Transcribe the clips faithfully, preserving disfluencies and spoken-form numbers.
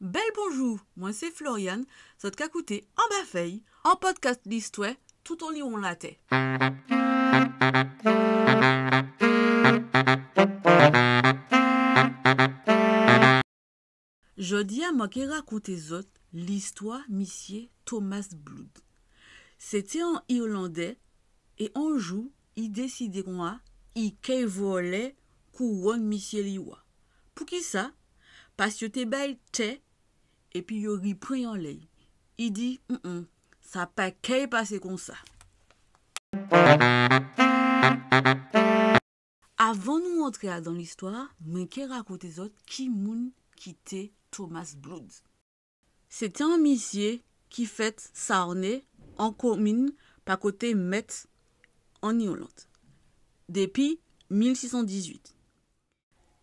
Bel bonjou, mwen sé Floriane, zot ka kouté Anba Fey, an podcast listwè tout oliwon latè. Jòdi-a, mwen ké rakonté zot listwa misié Thomas Blood. Sé té an Irlandé, é an jou, i désidé kon sa, i kay volé kouwòn misié li wa. Poukisa ? Pas yo té ba'y tè, épi yo ripran'y anlè'y. I di, hum, hum, sa pa kay pasé kon sa. Avan nou antré adan listwa, mwen ké rakonté zot ki moun ki té Thomas Blood. Sé té an misié ki fet Sarney, an komin pa koté Meath, an Irland, dépi mil sis san dizuit.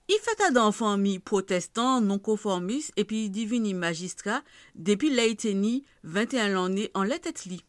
I fet adan an fanmi pwotestan, nonkonfòmis, épi i divini majistra dépi lè i té ni ventéen lanné anlè tet li.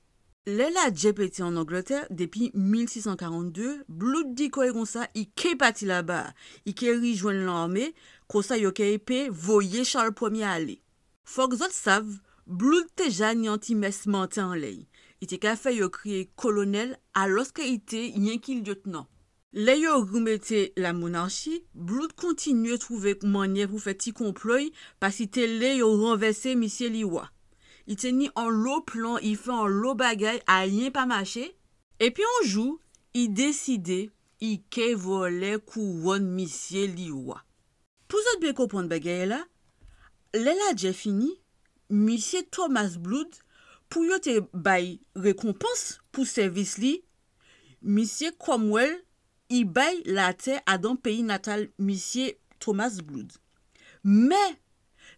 Lè ladjè pété an Anglétè, dépi mil sis san karant-dé, Blood di kò'y kon sa, i ké pati laba, i ké rijwenn larmé, kon sa yo ké pé voyé Charles Premier alé. Fok zot sav, Blood té ja ni an ti mes manten anlè'y. I té ka fè yo kriyé'y kolonel, alòské i té yenki lietnan. Lè yo rimété lamonarchi, Blood kontinié trouvé manniè pou fè ti konplo'y, pas i té lé yo ranvèsé misié li wa. I té ni anlo plan, i fè anlo bagay, ayen pa maché. Épi an jou, i désidé i ké volé kouwòn misié li wa. Pou zot bien konprann bagay-la, lè ladjè fini, misié Thomas Blood, pou yo té ba'y rékonpans pou sèvis li, misié Cromwell, i ba'y latè adan péyi natal misié Thomas Blood. Mé,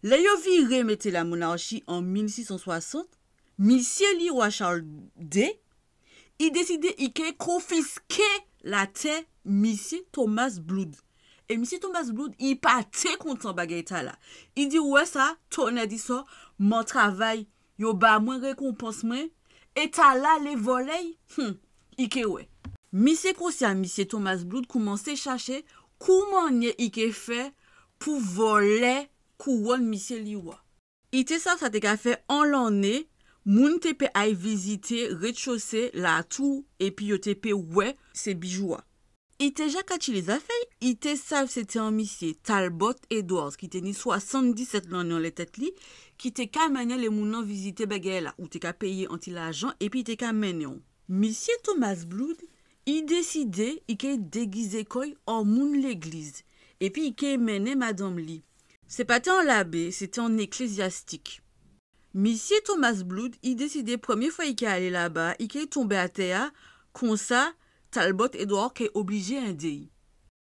lè yo viré mété lamonarchi an mil sis san swasant, misié li wa Charles dé, i désidé i ké konfiské latè misié Thomas Blood. É misié Thomas Blood, i pa té kontan bagay-tala. I di, ou wè sa, tonnè di sò, man travay, yo ba mwen rékonpans mwen, é tala lé volè'y, hum, i ké wè. Misié konsa, misié Thomas Blood koumansé chaché kouman i ké fè pou volé kouwòn misié li wa. I té sav sa té ka fè an lanné, moun té pé ay vizité rédchosé latou épi yo té pé wè sé bijou-a. I té ja ka tjilé zafè'y, i té sav sé té an misié Talbot Edwards ki té ni swasanndisèt lanné anlè tet li, ki té ka mennen lé moun-lan vizité bagay-la, ou té ka péyé an ti lajan épi i té ka mennen'w. Misié Thomas Blood, i désidé i ké dégizé kò'y an moun légliz, épi i ké mennen madanm li. Sé pa té an labé, sé té an ékléziastik. Misié Thomas Blood, i désidé prèmié fwa i ké alé laba, i ké tonbé atè-a, konsa Talbot Edward ké oblijé édé'y.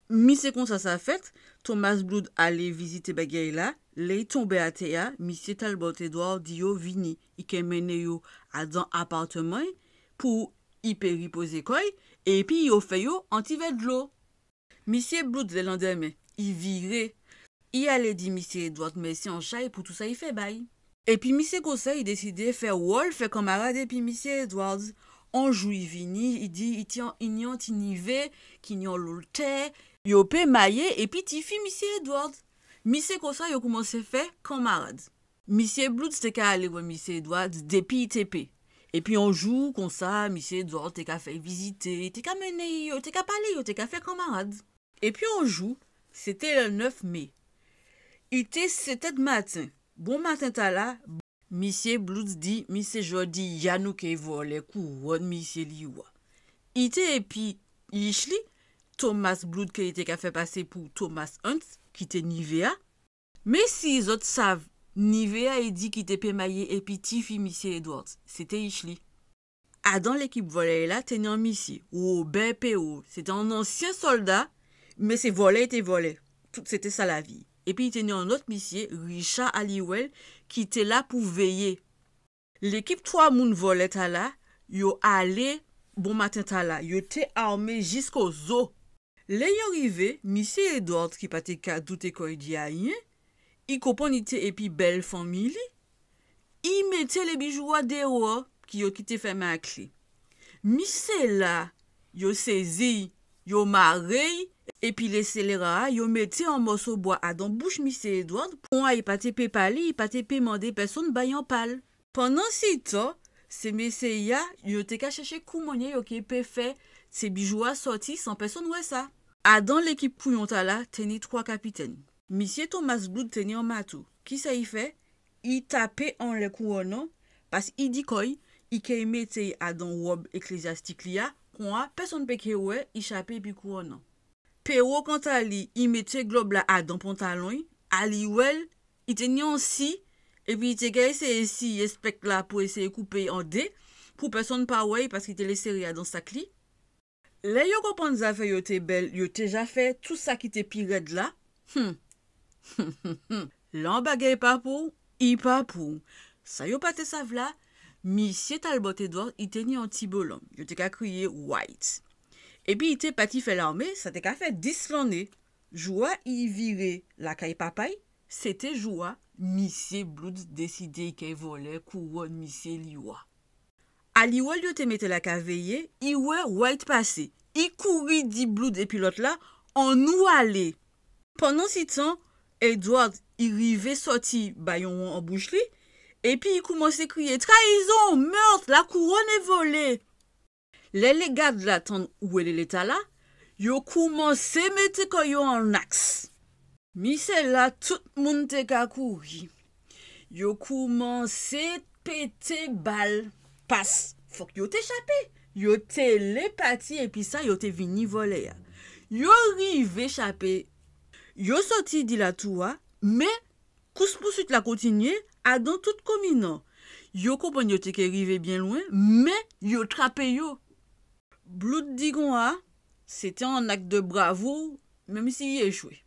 Mi sé konsa sa fet, Thomas Blood alé vizité bagay-la, lè i tonbé atè-a, misié Talbot Edward di yo vini, i ké mennen yo adan apatman-an pou i pé ripozé kò'y, épi yo fè yo an ti vè dlo. Misié Blood, lèlandèmen, i viré, i alé di misié Edward mèsi an chay pou tou sa i fè ba'y. Épi misié konsa, i désidé fè wol, fè kanmarad épi misié Edward. An jou i vini, i di, i té an, i ni an ti nivé, ki ni anlo tè, yo pé mayé épi tifi misié Edward. Mi sé konsa yo koumansé fè kanmarad. Misié Blood té ka alé wè misié Edward dépi i té pé. Épi an jou konsa, misié Edward té ka fè'y vizité, té ka mennen'y, yo té ka palé, yo té ka fè kanmarad. Épi an jou, sé té lè nef mé. I té sétè maten. Bon maten tala, misié Blood di, mi sé jòdi-a nou ké volé kouwòn misié li wa. I té épi ich li, Thomas Blood, ke i té ka fè pasé pou Thomas Hunt, ki té nivé-a. Mé si zot sav, nivé-a i di ki té pé mayé épi tifi misié Edward, sé té ich li. Adan lékip volè-la, té ni an misié, Robert Perrault, sé té an ansien solda, mé sé volè i té volè. Tout sé té sa lavi'y. Épi té ni an lot misié, Richard Halliwell, ki té la pou véyé. Lékip twa moun volè tala, yo alé bon maten tala, yo té armé jisko zo. Lè yo rivé, misié Edward, ki pa té ka douté kò'y di ayen, i konprann i té épi bel fanmi li, i mété lé bijou-a déwò, ki yo kité fèmen a klé. Mi sé la, yo sézi'y, yo maré'y, Épi lé séléra-a, yo mété an mòso bwa adan bouch misyé Edward, kon sa i pa té pé palé, i pa té pé mandé pèsonn ba'y an pal. Pandansitan, sé mésyé-a, yo té ka chèché kouman yo ké pé fè sé bijou-a sòti san pèsonn wè sa. Adan lékip kouyon-tala, té ni twa kapitèn. Misyé Thomas Blood té ni an mato. Kisa i fè? I tapé anlè kouwòn-lan, pas i di kò'y i ké mété'y adan wòb éklézyastik li a, kon sa pèsonn pé ké wè i chapé épi kouwòn-lan. Perrault, kanta li, i mété glòb-la adan pantalon'y, Halliwell, i té ni an si, épi i té ka éséyé siyé spèk-la pou éséyé koupé'y an dé, pou pèsonn pa wè'y, paskè i té lé séré adan sak li. Lè yo konprann zafè yo té bèl, yo té ja fè tout sa ki té pi rèd la. Hum. Lè an bagay pa pou'w, i pa pou'w. Sa yo pa té sav la, misyé Talbot Edward, i té ni an ti bolonm. Yo té ka kriyé White. Épi i té pati fè larmé, sa té ka fè dis lanné. Jou-a i viré lakay papa'y, sé té jou-a misyé Blood désidé i kay vòlè kouwòn misyé Leroy. Halliwell yo té mété la ka véyé, i wè White pasé. I kouri di Blood épi lòt-la, annou alé. Pandansitan, Edward, i rivé sòti ba'y on an bouch li, épi i koumansé kriyé : « Trahison, meurtre, la couronne est volée ! » Lè lé gad-la tann wélélé-tala, yo koumansé mété kò yo an aks. Mi sé la tout moun té ka kouri. Yo koumansé pété bal. Pas fòk yo té chapé. Yo té lé pati épi sa yo té vini vòlè a. Yo rivé chapé. Yo sòti di latou-a, mé kous pousuit-la kontinyé adan tout komin-an. Yo konprann yo té ké rivé byen lwen, mé yo trapé yo. Blood di kon sa, sé té an akt de bravou, menm si i échwé.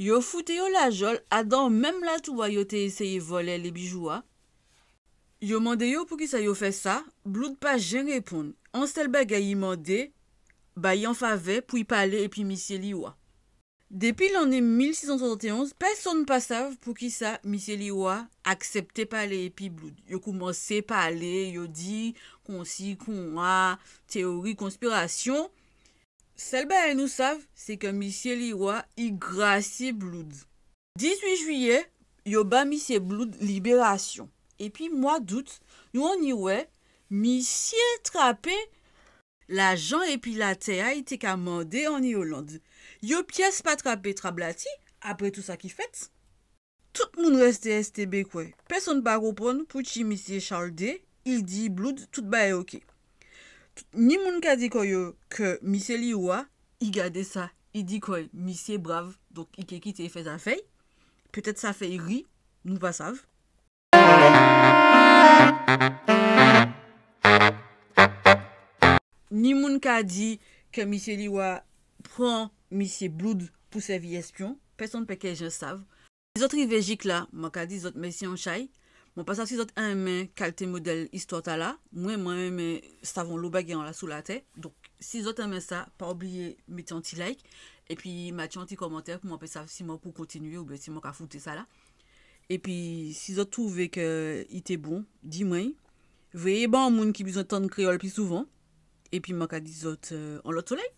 Yo fouté yo lajòl adan menm latou-a yo té éséyé vòlè lé bijou-a. Yo mandé yo poukisa yo fè sa, Blood pa jen réponn. On sèl bagay i mandé, ba'y on favè pou i palé épi misyé Leroy. Dépi lanné mil sis san swasantéonz, pèsonn pa sav poukisa misyé Leroy aksèpté palé épi Blood. Yo koumansé palé, yo di konsi, konsa, téyori konspirasyon. Sèl bagay nou sav, sé ke misyé Leroy i grasyé Blood. Dizuit jwiyé, yo ba misyé Blood libérasyon. Épi mwa dout, nou anni wè misyé trapé lajan épi latè-a i té ka mandé an Irland. Yo pyès pa trapé trablati, apré tou sa ki fèt. Tout moun rèsté èstébékwé. Pèsonn pa konprann poutji misyé Charles dé i di Blood tout bagay oké. Tout, ni moun ka di kò yo ke misyé Leroy, i gadé sa, i di kò'y misyé brav, donk i ké kité'y fè zafè'y. Pétèt sa fè'y ri, nou pa sav. Ni moun ka di ke misyé Leroy pran misyé Blood pou sèvi èspyon. Pèsonn pé ké jen sav. Si zòt rivé jik la, mwen ka di zòt mèsi an chay. Mwen pa sav si zòt enmen kalté modèl istwa-tala. Mwen, mwen enmen sav onlo bagay anlè sou latè. Donk, si zòt enmen sa, pa oubliyé mété on ti like. Épi mété on ti kòmantè pou mwen pé sav si mwen pou kontinyé oubyen si mwen ka fouté sa la. Épi, si zòt touvé ke i té bon, di mwen. Véyé ba on moun ki bizwen tann kréyòl pli souvan. Épi, mwen ka di zòt, euh, on lòt solèy.